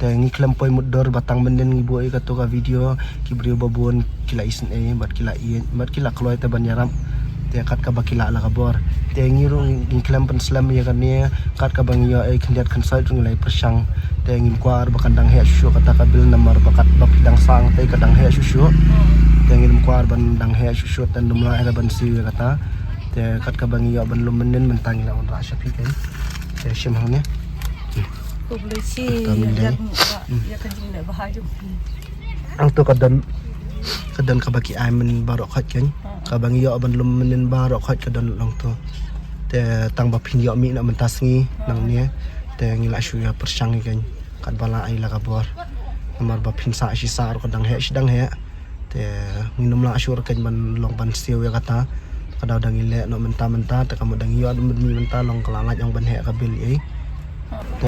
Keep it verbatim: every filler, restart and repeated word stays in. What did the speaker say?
Te ngi khlem poi mutdur ba tang mynnin ngi buh ïa kato ka video, ki briew ba bun ki la isynei bad ki la ïeit bad ki la kloi te ban ïarap. Te kat kaba ki la la ka bor, te ngi ruh ngi khlem pynslem ïa kane. Kat kaba ngi ïoh ei khyndiat khynsoit ruh ngi la pyrshang. Te ngim kwah ba kan dang heh shuh shuh kata ka bill, namar ba kat ba phi dang sang te ka dang heh shuh shuh. Te ngim kwah ban dang heh shuh shuh, te ym lah ïa ban siew ïa kata. Te kat kaba ngi ïoh ban lum mynnin mynta ngi la wanrah sha phi kein. Te shim hangne. Ko beli si. Ka mlei. Ïa ka jingïaleh bahai jong phi. Hangto ka don, ka don kaba ki ai mynnin baroh khoit kein. Kaba ngi ïoh ban lum mynnin baroh khoit ka don lang to. Te tang ba phin ïoh mih na mynta sngi nangne. Te ngi la shu ïa pyrshang kein. Katba la ai la ka bor. Namar ba phin sah shi sah ruh ka dang heh shi dang heh. Te ngin ym lah shuh kein ban long ban siew ïa kata. Ka daw dang ïaleh noh mynta mynta, te ka mut dang ïoh dang mih mynta long ka la lait ong ban heh ka bill ei. Te